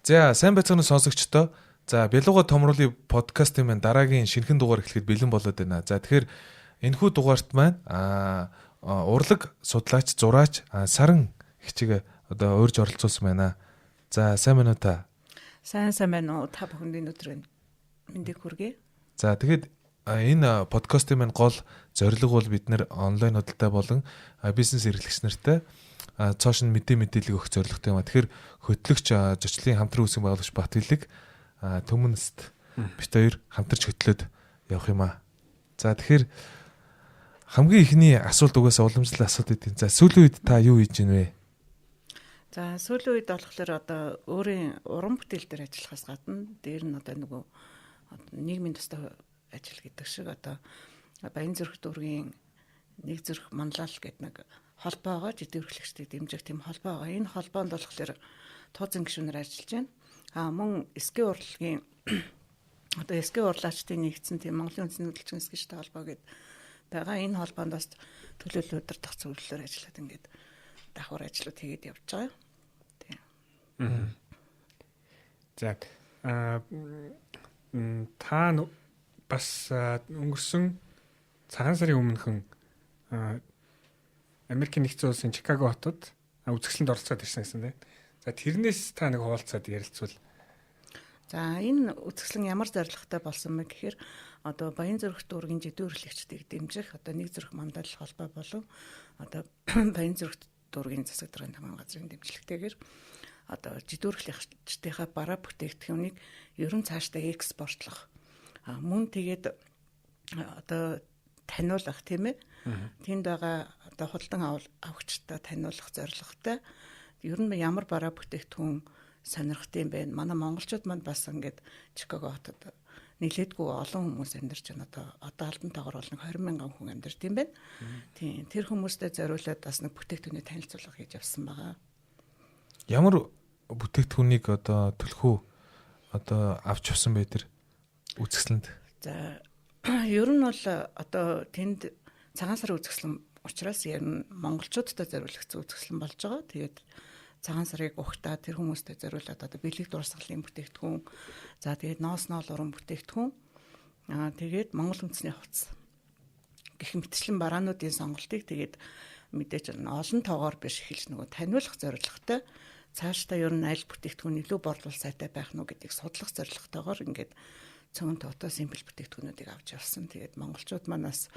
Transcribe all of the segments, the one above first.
За, сайн байцгаана уу, сонсогчдоо. За, Бялуга Томруулын подкастын маань дараагийн шинэхэн дугаар эхлэхэд бэлэн болоод байна. За, тэгэхээр энэхүү дугаарт маань урлаг судлаач, зураач Саран эгчийг одоо урьж оролцуулсан байна. За, сайн байна уу та? Сайн сайн байна уу? Та бүхэнд энэ өдрийн мэндийг хүргэе. За, тэгэхэд энэ подкастын маань гол зорилго бол бид нэр онлайн худалдаа болон бизнес эрхлэгч нартай цоо шинэ мэдээлэл өгөх зорилготой юм а. Тэгэхээр хөтлөгч, зочлын хамтран үүсгэн байгуулагч Батбилэг, Төмөнст бит хоёр хамтарч хөтлөөд явах юм а. За, тэгэхээр хамгийн эхний асуулт угаасаа уламжлал асуулт гэдэг. За, сүүлийн үед та юу хийж байна вэ? За, сүүлийн үед болохоор одоо өөрийн уран бүтээл дээр ажиллахаас гадна дээр нь одоо нөгөө нийгмийн тустай ажил гэдэг шиг одоо Баян зүрх дүүргийн нэг зүрх манлал гэдэг нэг холбоогоо жидэв эрхлэгчдийг дэмжих тийм холбоо байгаа. Энэ холбоонд болохоор тууцын гишүүнээр ажиллаж байна. А мөн эсгэ урлагийн одоо эсгэ урлаачдын нэгдсэн тийм Монголын үндэсний хөдөлгөөн эсгэжтэй холбоо гэдэг байгаа. Энэ холбоонд бас төлөөлөл удирдах зөвлөлөөр ажиллаад ингээд давхар ажлууд хийгээд явж байгаа. Тийм. За, та бас өнгөрсөн цагаан сарын өмнөхөн Америкийн нэгдсэн улсын Чикаго хотод үзэсгэлэнд оролцоод ирсэн гэсэн, тийм. За, тэрнээс та нэг хуваалцаад ярилцвал. За, энэ үзэсгэлэн ямар зорилготой болсон бэ гэхээр одоо Баян зүрх дүүргийн жидүү эрхлэгчдийг дэмжих одоо нэг зүрх мандал холбоо болон одоо Баян зүрх дүүргийн засаг даргын тамган газрын дэмжлэгтэйгээр одоо жидүү эрхлэгчдийнхаа бараа бүтээгдэхүүнийг ерөн цаашдаа экспортлох, мөн тэгээд одоо таниулах, тийм ээ. Тэнд байгаа одоо худалдан авагчтай таниулах зорилготой ер нь ямар бараа бүтээгдэхүүн сонирхдог юм бэ? Манай монголчууд манд бас ингээд Чикаго хотод нилээдгүй олон хүмүүс амьдарч байна. Одоо албан тоогоор бол нэг 20 мянган хүн амьдарч юм байна. Тийм, тэр хүмүүстэй зориулаад бас нэг бүтээгдэхүүний танилцуулга хийж явсан байгаа. Ямар бүтээгдэхүүнийг одоо төлхөө одоо авч явсан бэ тэр үзэсгэлэнд? За, ер нь бол одоо тэнд цагаан сарын үзэсгэлэн учраас ер нь монголчуудтай зориулагдсан үзэсгэлэн болж байгаа. Тэгээд цагаан сарыг угтаа тэр хүмүүстэй зориулаад одоо бэлэг дурсгалын бүтээгдэхүүн, за тэгээд ноос ноол уран бүтээгдэхүүн, тэгээд Монгол үндэсний хувцас гэх мэтчлэн бараануудын сонголтыг тэгээд мэдээж олон тоогоор биш эхэлж нөгөө таниулах зорилготой, цаашдаа ер нь аль бүтээгдэхүүн илүү борлуул сайтай байх нь гэдгийг судлах зорилготойгоор ингээд цөөн тоотой симпл бүтээгдэхүүнүүдийг авч явсан. Тэгээд монголчууд манаас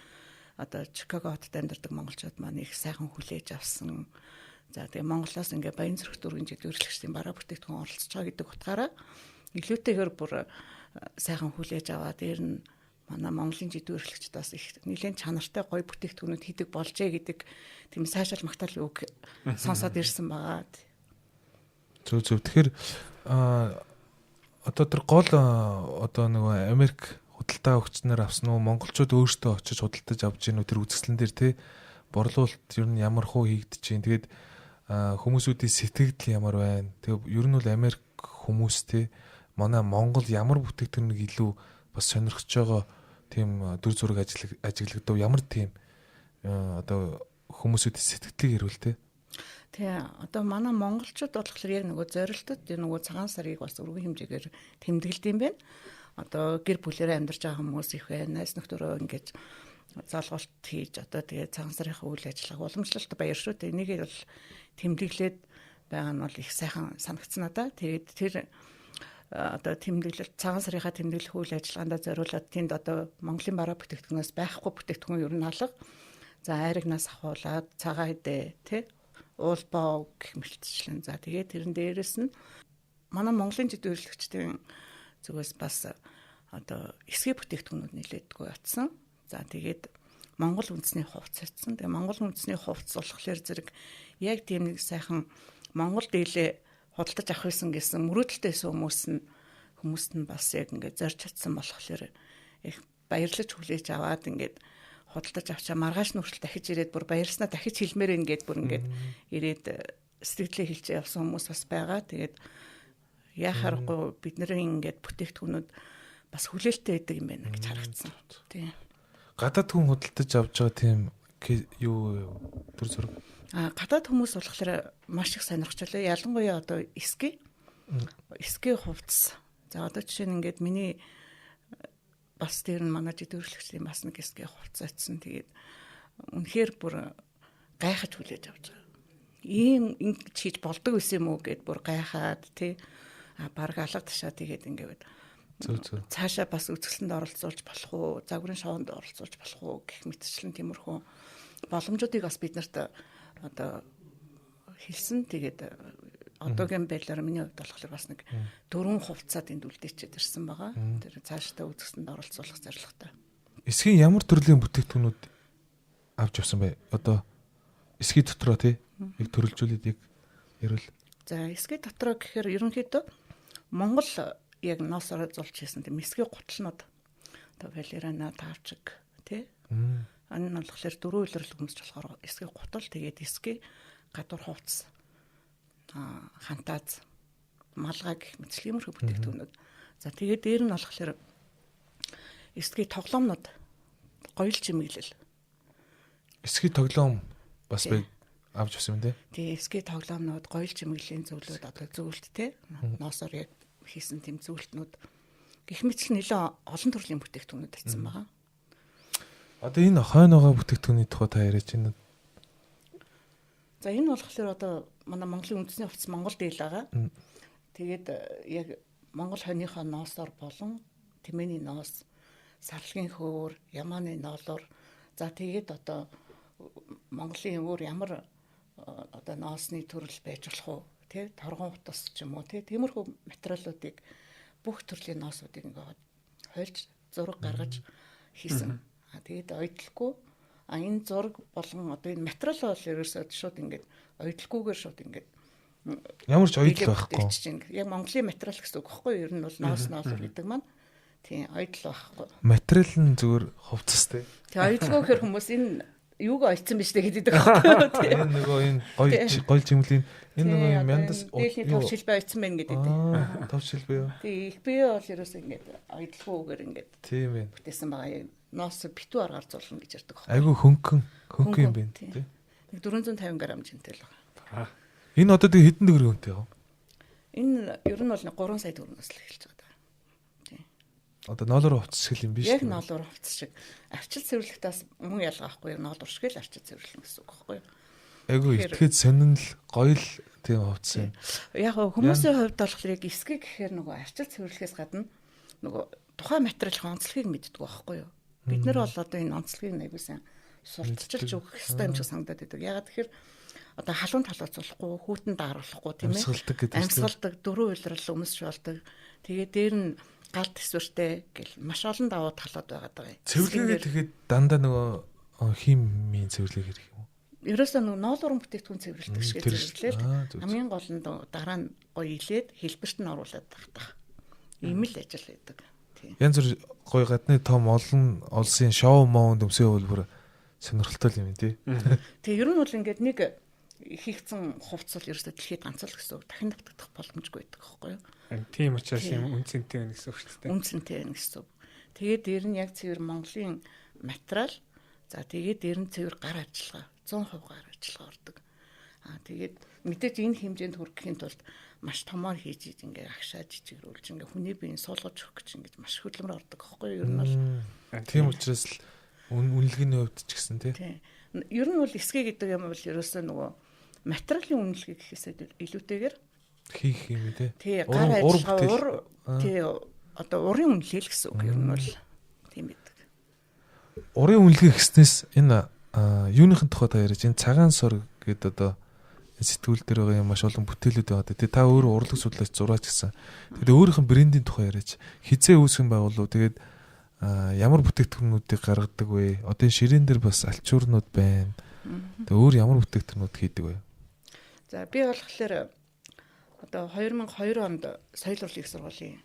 одоо Чикаго хотод амьдардаг монголчууд маань их сайхан хүлээж авсан. За, тэгээ Монголоос ингээ Баян зүрх дүүргийн жидүүрлэгчдийн бараа бүтээгдэхүүн оролцож байгаа гэдэг утгаараа илүүтэйгээр бүр сайхан хүлээж аваад, дээр нь манай Монголын жидүүрлэгчд бас их нэлээд чанартай гоё бүтээгдэхүүнүүд хийдэг болжээ гэдэг тийм сайшаал магтаал үг сонсоод ирсэн байгаа. Зөв зөв. Тэгэхээр одоо тэр гол одоо нөгөө Америк худалдаа өгч нар авсан уу, монголчууд өөрсдөө очиж худалдаж авч гин үү тэр үзэсгэлэн дээр, те, борлуулалт ер нь ямар хуу хийгдэж чинь, тэгээд хүмүүсүүдийн сэтгэгдэл ямар байна, тэгээд ер нь бол Америк хүмүүс, те, манай Монгол ямар бүтээгдэхүүнийг илүү бас сонирхож байгаа тийм дүр зураг ажиглагдав, ямар тийм одоо хүмүүсүүдийн сэтгэлдлийг ирүүл, те? Тий, одоо манай монголчууд болохоор яг нөгөө зорилтод нөгөө цагаан сарыг бас өргөн хэмжээгээр тэмдэглэдэг юм байна. Одоо гэр бүлээрээ амьдарч байгаа хүмүүс их байна. Найз нөхдөөрөө ингэж золголт хийж одоо тэгээ цагаан сарынхаа үйл ажиллагаа уламжлалт баяр шүү. Тэгээ нэг бол тэмдэглээд байгаа нь бол их сайхан санагдсан надаа. Тэгээд тэр одоо тэмдэглэл, цагаан сарынхаа тэмдэглэх үйл ажиллагаанд зориулаад тэнд одоо Монголын бараа бүтээгдэхүүнээс байхгүй бүтээгдэхүүн ер нь алга. За, айрагнаас ахуулаад цагаан хэдэ, тий, уулбоо гэх мэтчлэн. За, тэгээд тэрэн дээрээс нь манай Монголын жид эрхлэгчдийн зүгээс бас одоо эсгээ бүтээгдэхүүнүүд нэлээдгүй очсон. За, тэгээд Монгол үндэсний хувцас очсон. Тэгээ Монгол үндэсний хувцас болохоор зэрэг яг тийм нэг сайхан Монгол дийлээ худалдаж авах байсан гэсэн мөрөөдөлтэй байсан хүмүүст нь бас яг ингээд зорж чадсан болохоор их баярлаж хүлээж аваад ингээд худалдаж авчаа маргааш нь хүртэл дахиж ирээд бүр баярснаа дахиж хэлмээр ингээд бүр ингээд ирээд сэтгэлээ хэлж явсан хүмүүс бас байгаа. Тэгээд яхаарахгүй бидний ингээд бүтээгдэхүүнүүд бас хүлээлттэй байдаг юм байна гэж харагдсан. Тийм. Гадаад хүн худалдаж авч байгаа тийм юу төр зураг? А гадаад хүмүүс болохоор маш их сонирхож байлаа. Ялангуяа одоо эски. Эсгийн хувцас. За одоо жишээ нь ингээд миний бас тэр нь манай жидүүрлэгчдийн бас нэг эсгийн хувцас очсон. Тэгээд үнэхээр бүр гайхаж хүлээж авч байгаа. Ийм ингэж хийж болдог байсан юм уу гэд бүр гайхаад тий. А баг алга ташаа тэгээд ингээд Зөв. Цаашаа бас үзэсгэлэнд оролцуулж болох уу, загварын шоунд оролцуулж болох уу гэх мэтчлэн тиймэрхүү боломжуудыг бас бид нарт одоо хэлсэн. Тэгээд одоогийн байдлаар миний хувьд болохоор бас нэг 4 хувцаад энд үлдээчихэд ирсэн байгаа. Тэр цаашдаа үзэсгэлэнд оролцуулах зорилготой. Эсгийн ямар төрлийн бүтээгдэхүүнүүд авч явсан бэ? Одоо эсгийн дотроо тий яг төрөлжүүлээд яг ярил. За эсгийн дотроо гэхээр ерөнхийдөө Монгол яг ноосоор зулж хийсэн тийм эсгийн гутлнууд одоо валерана, тавчиг тий. Энэ нь болохоор дөрвөн улирал өмсч болохоор эсгийн гутал, тэгээд эсгийн гадуур хувцас, хантааз, малгай гэх мэт иймэрхүү бүтээгдэхүүнүүд. За тэгээд дээр нь болохоор эсгийн тоглоомнууд, гоёл чимэглэл. Эсгийн тоглоом бас бай авч явсан юм тий. Тэгээ эсгийн тоглоомнууд, гоёл чимэглэлийн зөвлөд одоо зөвлөлт тий. Ноосоор яг хийсэн тийм зөвлөлтнүүд гэх мэт л нэлээ олон төрлийн бүтээгдэхүүнүүд татсан байгаа. Одоо энэ хойноогоо бүтээгдэхүүний тухай та яриач байна. За энэ болохоор одоо манай Монголын үндэсний хувцас Монгол дийл байгаа. Тэгээд яг Монгол хойныхоо ноосоор болон тэмээний ноос, сарлагын хөөр, ямааны ноолоор, за тэгээд одоо Монголын өөр ямар одоо ноосны төрөл байж болох уу тий, торгон утас ч юм уу тий, тиймэрхүү материалуудыг бүх төрлийн ноосуудыг ингээд хойлж зураг гаргаж хийсэн. А тэгээд ойдлохгүй а энэ зураг болон одоо энэ материал бол ерөөсөө шууд ингээд ойдлохгүйгээр шууд ингээд ямар ч ойдол байхгүй. Яг Монголын материал гэсэн үг байхгүй юу? Ер нь бол ноос гэдэг маань тийм ойдол байхгүй. Материал нь зүгээр хувцас тий. Тэгээ ойдлгүй гэхэр хүмүүс энэ юуг ойцсон биш үү гэдэг байхгүй юу? Энэ нөгөө энэ гоё чимэглэлийн энэ нөгөө юм яндас дээлний тов шилбэ ойцсон байна гэдэг. Тов шилбэ юу? Тий, их бие бол ерөөсөө ингээд ойдлохгүйгээр ингээд тийм ээ. Бүтээсэн байгаа юм. Ноос битүү аргаар зулна гэж ярьдаг байхгүй. Айгу хөнгөн юм байна тий. Нэг 450 г жинтэй л байгаа. Энэ одоо тэг хэдэн төгрөг үнэтэй вэ? Энэ ер нь бол 3 сая төгрөгнөөс л эхэлж байгаа. Тий. Одоо ноолоор хувцас шиг юм биш үү? Яг ноолоор хувцас шиг. Арчил цэвэрлэхтээс мөн ялгаа байхгүй юу? Ноолоор шиг л арчил цэвэрлэнэ гэсэн үг байхгүй юу? Айгу итгэхэд сонин л гоё л тийм хувцас юм. Яг хүмүүсийн хувьд болохоор яг эсгэг гэхээр нөгөө арчил цэвэрлэхээс гадна нөгөө тухайн материалын онцлогийг мэддэг байхгүй юу? Бид нар бол одоо энэ онцлогийг айгуу сайн сурталчилж өгөх ёстой юм шиг санагдаад байдаг. Ягаад тэгэхээр одоо халуун талаацуулахгүй, хүүтэн дааруулахгүй тийм ээ. Амьсгалдаг гэдэг. Амьсгалдаг, дөрвөн улирал өмсч болдог. Тэгээ дээр нь гал төсвөртэй гэл маш олон давуу талууд байгаад байгаа юм. Цэвэрлэгээ тэгэхэд дандаа нөгөө химийн цэвэрлэг хэрэг юм уу? Ерөөсөө нөгөө ноолуурын бүтээгдэхүүн цэвэрлэдэг шиг цэвэрлээл хамгийн гол нь дараа нь гоё илээд хэлбэрт нь оруулаад тахтах. Ийм л ажил байдаг. Тийм. Янз бүр гоё гадны том олон улсын шоу моунд өмсөө бол бүр сонирхолтой юм тий. Тэгээ ер нь бол ингээд нэг хийгдсэн хувцас бол ерөөсөө дэлхийд ганц л гэсэн үг. Дахин давтагдах боломжгүй байдаг байхгүй юу? Тийм учраас юм үнцэнтэй байна гэсэн үг шүү дээ. Үнцэнтэй байна гэсэн үг. Тэгээд дээр нь яг цэвэр Монголын материал, за тэгээд дээр нь цэвэр гар ажиллагаа, 100% гар ажиллагаа ордог. Аа тэгээд мэдээж энэ хэмжээнд хүрэхийн тулд маш томоор хийж ингээ агшаа жижигрүүлж ингээ хүний биеийг суулгаж өгөх гэж ингээ маш хөдөлмөр ордог байхгүй юу? Ер нь бол тийм учраас л үнэлгээний хувьд ч гэсэн тий. Ер нь бол эсгэ гэдэг юм бол ерөөсөө нөгөө материалын үнэлгээ гэхээсээ илүүтэйгээр хийх юм тий. Тий, гар ажиллагаа ур тий одоо урын үнэлгээ л гэсэн үг ер нь бол тийм байдаг. Урын үнэлгээ гэснээс энэ юуныхын тухай та яриач энэ цагаан сор гэдэг одоо сэтгүүл дээр байгаа юм маш олон бүтээлүүд байгаа. Тэгээ та өөрөө урлаг судлаач зураач гэсэн. Тэгээд өөрийнх нь брендийн тухай яриач. Хизээ үүсгэн байгуулав. Тэгээд ямар бүтээгдэхүүнүүдийг гаргадаг вэ? Одоо энэ ширээн дээр бас альчуурнууд байна. Тэгээ өөр ямар бүтээгдэхүүнүүд хийдэг вэ? За би болохоор одоо 2002 онд соёл урлагийн их сургуулийн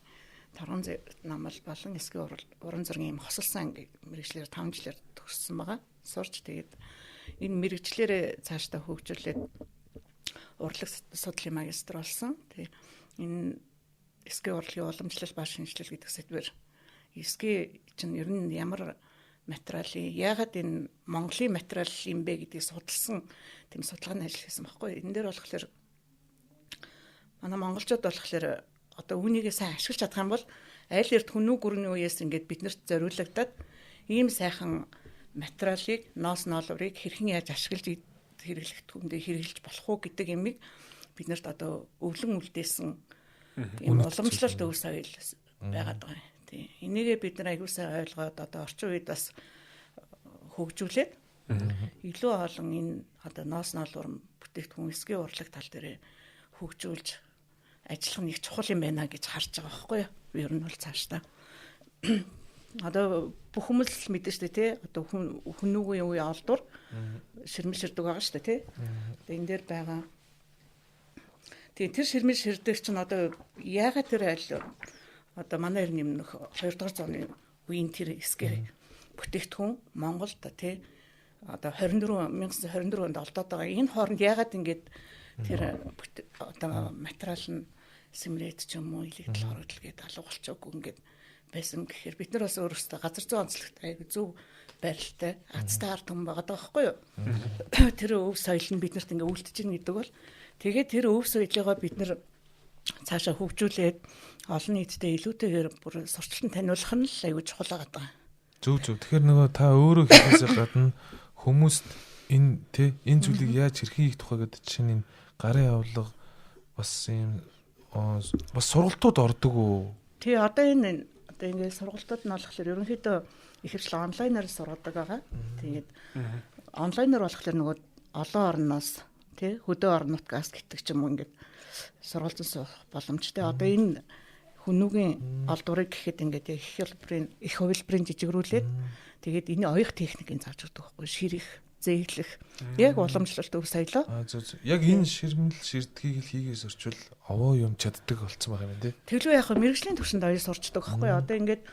торгон намал болон эсгийн уран зургийн юм хосолсон анги мэргэжлээр 5 жилээр төгссөн байгаа. Сурч тэгээд энэ мэргэжлээрээ цаашдаа хөгжүүлээд урлаг судлалын магистр болсон. Тэгээ энэ эсгийн урлагийн уламжлал ба шинжилэл гэдэг сэдвээр эсгийн чинь ер нь ямар материалын яагаад энэ Монголын материал юм бэ гэдгийг судалсан тийм судалгааны ажил хийсэн байхгүй. Энэ дээр болохоор Манай монголчууд болохоор одоо үүнийгээ сайн ашиглаж чадах юм бол аль эрт хүннүү гүрний үеэс ингээд биднэрт зориулагдаад ийм сайхан материалыг ноос ноолуурыг хэрхэн яаж ашиглаж хэрэглэх түмдээ хэрэглэж болох уу гэдэг юмыг биднэрт одоо өвлөн үлдээсэн ийм уламжлалт өв соёл байгаад байгаа юм. Тийм. Энийгээ бид нар аягүй сайн ойлгоод одоо орчин үед бас хөгжүүлээд илүү олон энэ одоо ноос ноолуур бүтээгдэхүүн эсгийн урлаг тал дээр хөгжүүлж ажиллах нь их чухал юм байна гэж харж байгаа байхгүй юу? Би ер нь бол цаашдаа. Одоо бүх хүмүүс л мэдэн штэ тий. Одоо хүннүүгийн үе олдвор ширмэл ширдэг байгаа штэ тий. Одоо энэ дээр байгаа. Тэгээ тэр ширмэл ширдэг чинь одоо яагаад тэр аль одоо манай эртний өмнөх 2 дугаар зууны үеийн тэр эсгээр бүтээгдэхүүн Монголд тий одоо 24 1924 онд олдоод байгаа. Энэ хооронд яагаад ингэж тэр одоо материал нь симрэт ч юм уу илэгдэл хорогдол гэдэг алга болчихоогүй ингээд байсан гэхээр бид нар бас өөрсдөө газар зүйн онцлогтой айгу зөв байралтай азтай ард түмэн байгаа байхгүй юу? Тэр өв соёл нь биднэрт ингээ үлдэж гин гэдэг бол тэгээд тэр өв соёлыгоо бид нар цаашаа хөгжүүлээд олон нийтэд илүүтэйгээр бүр сурчлалт таниулах нь л айгу чухал байгаа. Зөв зөв. Тэгэхээр нөгөө та өөрөө хийхээс гадна хүмүүст энэ тий энэ зүйлийг яаж хэрхэн хийх тухай гэдэг чинь энэ гарын авлага бас юм бас сургалтууд ордог уу? Тий одоо энэ одоо ингээд сургалтууд нь болохоор ерөнхийдөө ихэвчлэн онлайнаар сургадаг байгаа. Тэгээд онлайнаар болохоор нөгөө олон орноос тий хөдөө орон нутгаас гэдэг ч юм уу ингээд сургалтын суух боломжтой. Одоо энэ хүнүүгийн олдврыг гэхэд ингээд их хэлбэрийн их хувилбарын жижигрүүлээд тэгээд энэ оёх техникийг зааж өгдөг байхгүй ширэх, зээглэх яг уламжлалт өв соёлоо. Яг энэ ширмэл ширдгийг л хийгээс орчвол овоо юм чаддаг болцсон байх юм тий. Тэглүү яг мэрэгжлийн түвшинд оёо сурчдаг байхгүй. Одоо ингээд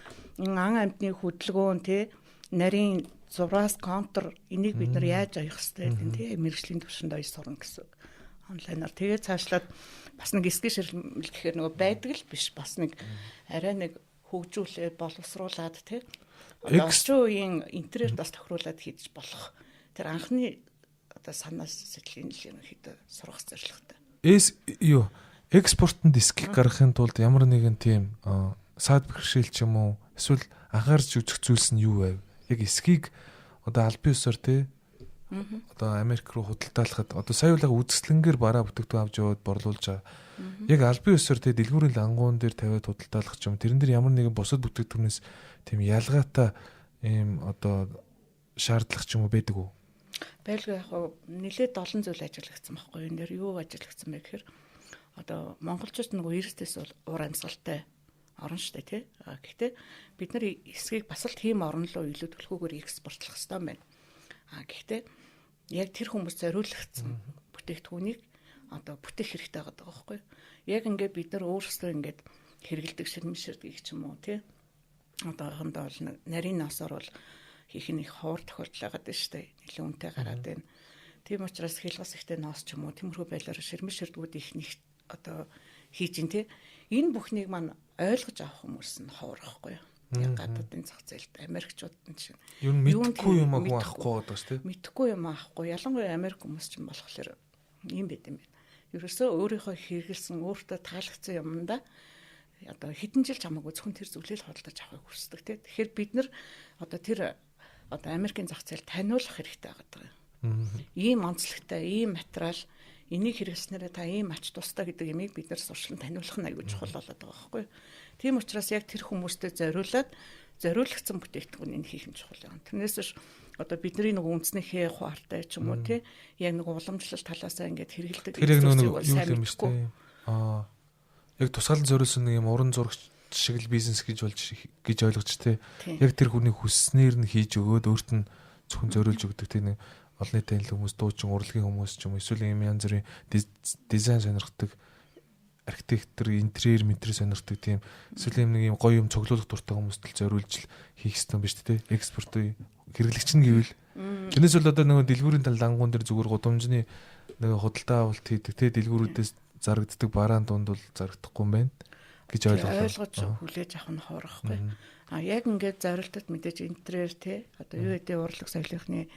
ан амьтны хөдөлгөөн тий нарийн зураас контр энийг бид нар яаж оёх хэвтэй гэдэг тий мэрэгжлийн түвшинд оёо сурна гэсэн үг. Онлайнаар тэгээд цаашлаад бас нэг эсгэн ширмэл гэхээр нөгөө байдаг л биш бас нэг арай нэг хөгжүүлээд боловсруулад тий орчин үеийн интернет бас тохируулад хийж болох тэр анхны одоо санаа сэтгэлийн л ерөнхийдөө сурах зорилготой. Эс юу экспортод эсгийг гаргахын тулд ямар нэгэн тийм саад бэрхшээл ч юм уу эсвэл анхаарч үзэх зүйлс нь юу байв? Яг эсгийг одоо албан ёсоор тий одоо Америк руу худалдаалахад одоо сая улаага үзэсгэлэнгээр бараа бүтээгдэхүүн авч яваад борлуулж байгаа. Яг албан ёсоор тий дэлгүүрийн лангуун дээр тавиад худалдаалах ч юм тэрэн дээр ямар нэгэн бусад бүтээгдэхүүнээс тийм ялгаатай ийм одоо шаардлага ч юм уу байдаг уу? Байлгүй яг нэлээд олон зүйл ажиглагдсан байхгүй юу? Энэ дээр юу ажиглагдсан бэ гэхээр одоо монголчууд нөгөө эрсдэс бол уур амьсгалтай орн штэ тий. Гэхдээ бид нар эсгийг бас л тийм орн руу илүү түлхүүгээр экспортлох хэрэгтэй байна. Гэхдээ яг тэр хүмүүс зориулагдсан бүтээгдэхүүнийг одоо бүтээх хэрэгтэй байгаа байхгүй юу? Яг ингээд бид нар өөрсдөө ингээд хэрэгэлдэг ширмэн ширдгийг ч юм уу тий. Одоо хондоо бол нарийн ноосоор бол хийх нь их ховор тохиолдол байгаад байна шүү дээ. Нэлээд үнэтэй гараад байна. Тийм учраас хилгас ихтэй ноос ч юм уу тиймэрхүү байдлаар ширмэн ширдгүүд их нэг одоо хийж ин тий. Энэ бүхнийг маань ойлгож авах хүмүүс нь ховор байхгүй юу? Яг гадаадын зах зээлд Америкчууд нь чинь ер нь мэдхгүй юм аа хүн авахгүй байгаа шүү дээ. Мэдхгүй юм авахгүй. Ялангуяа Америк хүмүүс чинь болохоор ийм байт юм байна. Ерөөсөө өөрийнхөө хэрэгэлсэн өөртөө таалагдсан юмдаа одоо хэдэн жил ч хамаагүй зөвхөн тэр зүйлийг л худалдаж авахыг хүсдэг тий. Тэгэхээр бид нар одоо тэр одоо Америкийн зах зээл таниулах хэрэгтэй байгаа юм. Ийм онцлогтой, ийм материал энийг хэрэглэснээрээ та ийм ач тустай гэдэг юмыг бид нар сурчлан таниулах нь аюул чухал болоод байгаа байхгүй юу. Тийм учраас яг тэр хүмүүстэй зориулаад зориулагдсан бүтээгдэхүүнийг хийх нь чухал юм. Тэрнээс биш одоо бидний нөгөө үндснийхээ хуартай ч юм уу тий яг нөгөө уламжлал талаасаа ингээд хэрэгэлдэг Тэр яг нөгөө юу юм шүү дээ. Яг тусгаалan зориулсан нэг юм уран зурагч шиг л бизнес гэж болж гэж ойлгож тий. Яг тэр хүний хүсснээр нь хийж өгөөд өөрт нь зөвхөн зориулж өгдөг тий нэг олон нийтийн хүмүүс дуучин урлагийн хүмүүс ч юм уу эсвэл юм янз бүрийн дизайн сонирхдаг архитектор, интерьер, мэтрээ сонирхдаг тийм эсвэл юм нэг юм гоё юм цуглуулах дуртай хүмүүст л зориулж л хийх ёстой юм биш үү те экспорт хэрэглэгч нь гэвэл тэрнээс бол одоо нөгөө дэлгүүрийн тал лангуун дээр зүгээр гудамжны нөгөө худалдаа авалт хийдэг те дэлгүүрүүдээс зарагддаг бараан дунд бол зарагдахгүй юм байна гэж ойлголоо. Ойлгож хүлээж авах нь хоорохгүй. А яг ингээд зорилтод мэдээж интерьер те одоо юу гэдэг урлаг соёлынхны